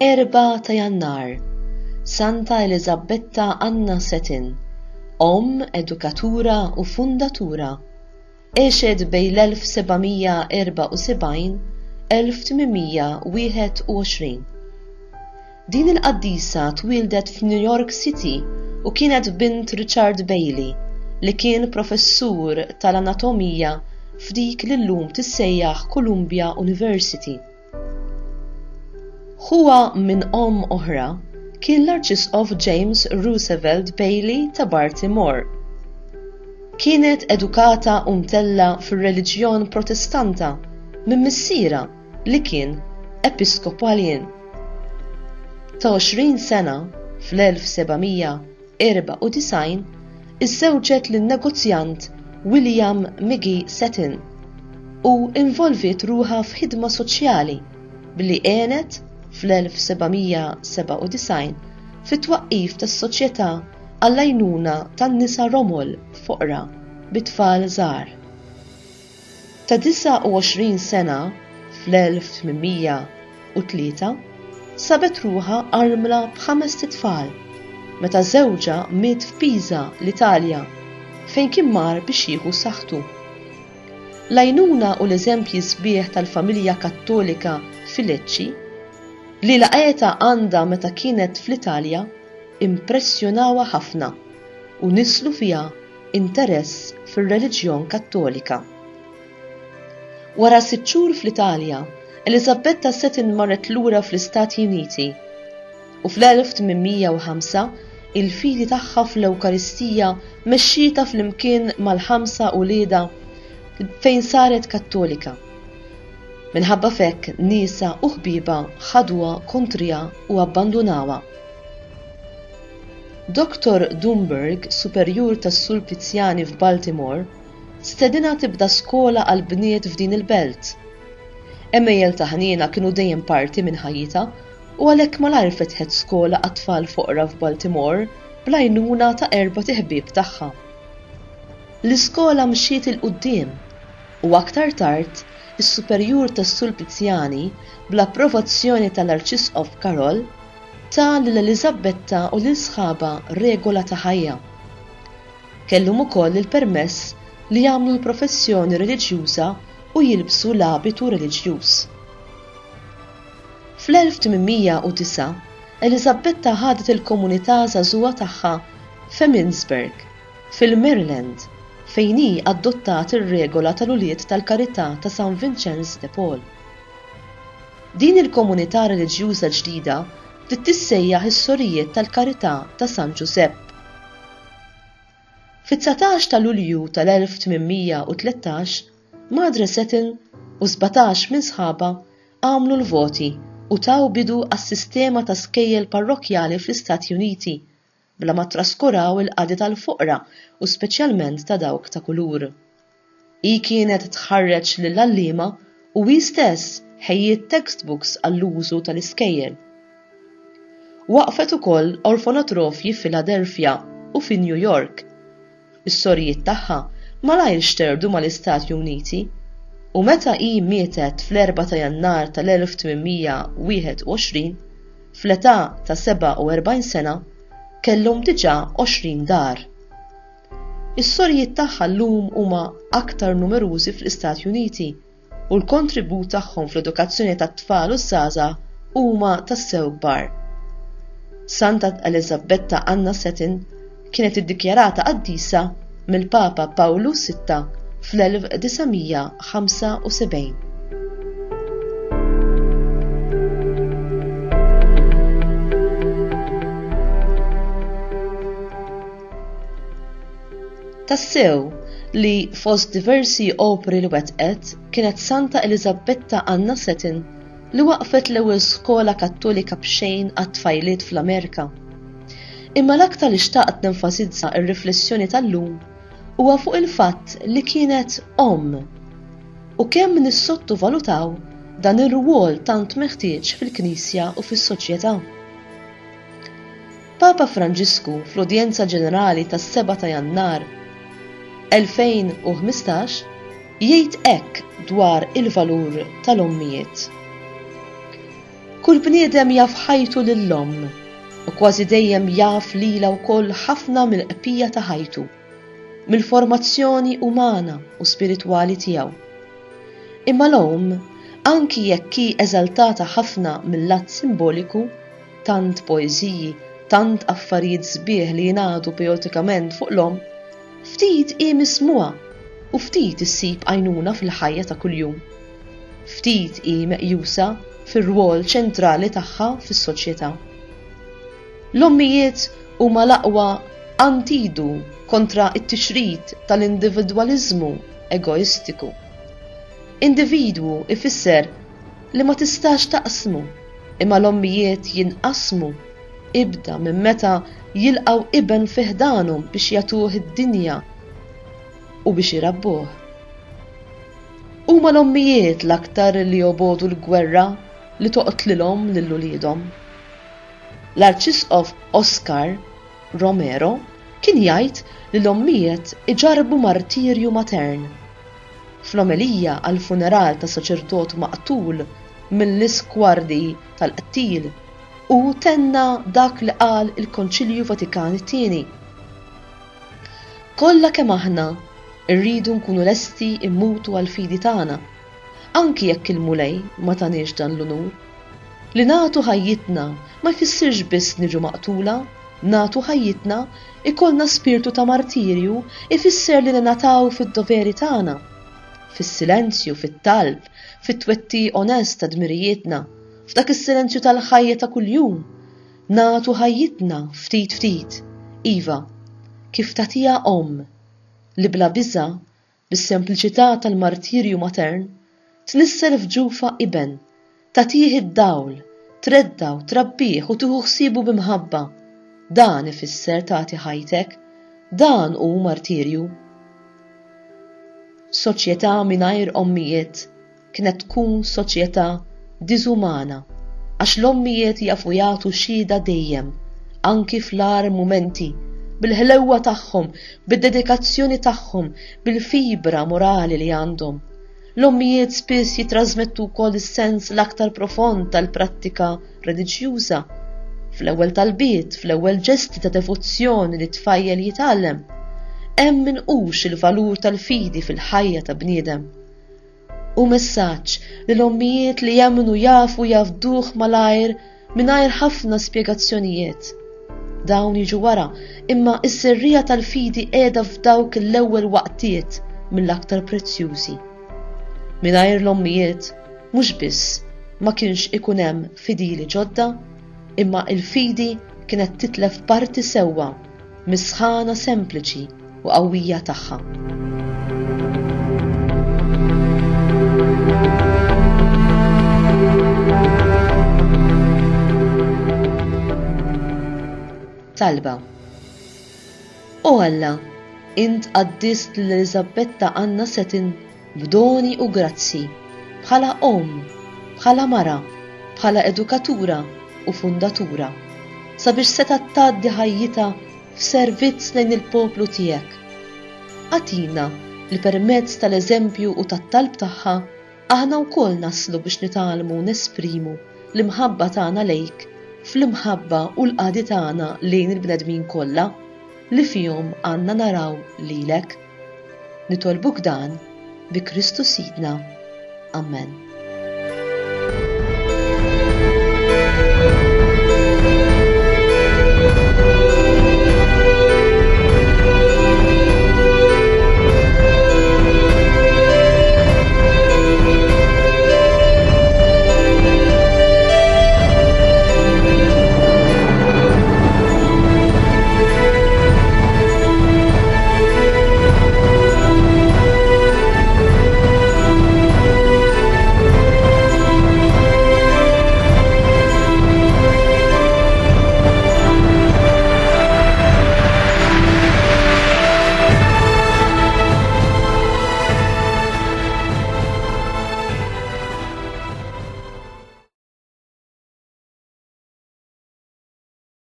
4 ta' Jannar, Santa Eliżabetta Anna Seton, omm, edukatura u fundatura, għexet bejn l-1774 1821. Din il-qaddisa twieldet f'New York City u kienet bint Richard Bailey, li kien professur tal-anatomija f'dik li llum tissejjaħ Columbia University. Ħuha minn omm oħra kien l-Arċisqof James Roosevelt Bayley ta' Baltimore. Kienet edukata u mtellgħa fir-reliġjon Protestanta minn missierha li kien Episkopaljan. Ta' 20 sena, fl-1794, iżżewġet lin-negozjant William Miggy Seton u involviet ruħha f'ħidma soċjali billi għenet, fl-1797, fit-twaqqif tas-Soċjetà għall-Għajnuna tan-Nisa Romol Foqra bi Tfal Żgħar. Ta' 29 sena, fl-1803, sabet ruħha armla b'ħamest itfal meta żewġha miet f'Pisa, l-Italja, fejn kien mar biex jieħu saħħtu. L-għajnuna u l-eżempji sbieħ tal-familja Kattolika Filecci, li laqgħetha għandha meta kienet fl-Italja, impressjonawha ħafna u nisslu fiha interess fir-reliġjon Kattolika. Wara sitt xhur fl-Italja, Eliżabetta Seton marret lura fl-Istati Uniti u fl-1805 il-fidi tagħha fl-Ewkaristija mexxietha flimkien mal-ħamsa uliedha fejn saret Kattolika. Minħabba f'hekk niesha u ħbiebha ħaduha kontriha u abbandunawha. Dottor Dumberg, superjur tas-Sulpizjani f'Baltimore, stedinha tibda skola għall-bniet f'din il-belt. Għemejjel ta' ħniena kienu dejjem parti minn ħajjitha u għalhekk malajr fetħet skola għat-tfal foqra f'Baltimore bl-għajnuna ta' erbat iħbieb tagħha. L-iskola mxiet 'il quddiem u aktar tard is-superjur tas-Sulpizjani, bl-approvazzjoni tal-Arċisqof Carroll, Ta lil Eliżabetta u lil sħabha regola ta' ħajja. Kellhom ukoll il-permess li jagħmlu l-professjoni reliġjuża u jilbsu l-abitu reliġjuż. Fl-1809, Eliżabetta ħadet il-komunità żagħżugħa tagħha f'Eminsburg, fil-Maryland, fejn hi adottat ir-regola tal-Ulied tal-Karità ta' San Vinċenz de Paul. Din il-komunità reliġjuża ġdida bdiet tissejjaħ is-Sorijiet tal-Karità ta' San Ġużepp. Fit-19 ta' Lulju tal-1813, Madre Seton u 17 minn sħabha għamlu l-voti u taw bidu għas-sistema ta' skejjel parrokkjali fl-Istati Uniti bla ma ttraskuraw il-qadi tal-foqra u speċjalment ta' dawk ta' kulur. Hi kienet tħarreġ lill-għalliema u hi stess ħejjiet textbooks għall-użu tal-iskejjel. Waqqfet ukoll orfanotrofji f'Philadelphia u fi New York. Is-sorijiet tagħha malajr xterdu mal-Istati Uniti u meta hi mietet fl-4 ta' Jannar tal-1821, fl-età ta' 47 sena, kellhom diġà 20 dar. Is-sorijiet tagħha llum huma aktar numerużi fl-Istati Uniti u l-kontribut tagħhom fl-edukazzjoni tat-tfal u ż-żgħażagħ huma tassew kbar. Santa Eliżabetta Anna Seton kienet iddikjarata qaddisa mill-Papa Pawlu Sitta fl-1975. Tassew li fost diversi opri li wettqet kienet Santa Eliżabetta Anna Seton li waqqfet l-ewwel skola Kattolika b'xejn għat-tfajliet fl-Amerika. Imma l-aktar li xtaqt nenfasizza r-riflessjoni tal-lum huwa fuq il-fatt li kienet omm u kemm nissottovalutaw dan ir-rwol tant meħtieġ fil-Knisja u fis-soċjetà. Papa Franġisku fl-Udjenza Ġenerali tas-7 ta' Jannar 2015 jgħid hekk dwar il-valur tal-ommijiet. Kull bniedem jaf ħajtu lill-omm u kważi dejjem jaf lilha wkoll ħafna mill-qpija ta' ħajtu, mill-formazzjoni umana u spiritwali tiegħu. Imma l-omm, anki jekk hi eżaltata ħafna mil-lat simboliku, tant poeżiji, tant affarijiet sbieħ li jingħadu poetikament fuq l-omm, ftit hi mismugħa u ftit issib għajnuna fil-ħajja ta' kuljum. Ftit hi meqjusa fir-rwol ċentrali tagħha fis-soċjetà. L-ommijiet huma l-aqwa antidu kontra t-tixrid tal-individwaliżmu egoistiku. Individwu ifisser li ma tistax taqsmu, imma l-ommijiet jinqasmu, ibda minn meta jilqgħu iben fi ħdanhom biex jagħtuh id-dinja u biex irabbuh. Huma l-ommijiet l-aktar li jobogħdu l-gwerra li toqtlilhom lil uliedhom. L-Arċisqof Oscar Romero kien jgħid li l-ommijiet iġarrbu martirju matern. Fl-omelija għall-funeral ta' saċerdot maqtul mill-iskwardi tal-qtil, hu tenna dak li qal il-Konċilju Vatikan it-Tieni. Kollha kemm aħna rridu nkunu lesti mmutu għall-fidi tagħna, anki jekk il-Mulej ma taniex dan l-unur. Li nagħtu ħajjitna ma jfissirx biss niġu maqtula, nagħtu ħajjitna, ikollna spirtu ta' martirju, ifisser li ningħataw fid-doveri tagħna. Fis-silenzju, fit-talb, fit-twettiq onest ta' dmirijietna, f'dak is-silenzju tal-ħajja ta' kuljum, Nagħtu ħajjitna ftit ftit, iva, kif tagħtiha omm, li bla biża', bis-sempliċità tal-martirju matern, tnissel f'ġufha iben, tagħtih id-dawl, treddgħu, trabbih u tieħu ħsiebu bi mħabba. Dan ifisser tagħti ħajtek. Dan hu martirju. Soċjetà mingħajr ommijiet kienet tkun soċjetà diżumana għax l-ommijiet jafu jagħtu xhieda dejjem, anki fl-agħar mumenti, bil-ħlewwa tagħhom, bid-dedikazzjoni tagħhom, bil-fibra morali li għandhom. L-ommijiet spiss jittrażmettu wkoll is-sens l-aktar profond tal-prattika reliġjuża. Fl-ewwel talbiet, fl-ewwel ġesti ta' devozzjoni li t-tfajjel jitgħallem, hemm minqux il-valur tal-fidi fil-ħajja ta' bniedem. Hu messaġġ li l-ommijiet li jemmnu jafu jafduh malajr mingħajr ħafna spjegazzjonijiet. Dawn jiġu wara, imma s-serrija tal-fidi qiegħda f'dawk l-ewwel waqtiet mill-aktar prezzjużi. Mingħajr l-ommijiet, mhux biss ma kienx ikun hemm fidili ġodda, imma l-fidi kienet titlef parti sewwa mis-sħana sempliċi u qawwija tagħha. Talba O Alla, int qaddist lil Eliżabetta Anna Seton b'doni u grazzi, bħala omm, bħala mara, bħala edukatura u fundatura, sabiex setgħet tgħaddi ħajjitha f'servizz lejn il-poplu tiegħek. Agħtina li permezz tal-eżempju u tat-talb tagħha aħna wkoll naslu biex nitgħallmu nesprimu l-imħabba tagħna lejk fl-imħabba u l-qadi tagħna lejn il-bnedmin kollha li fihom għandna naraw lilek. Nitolbuk dan bi Kristu Sidna. Amen.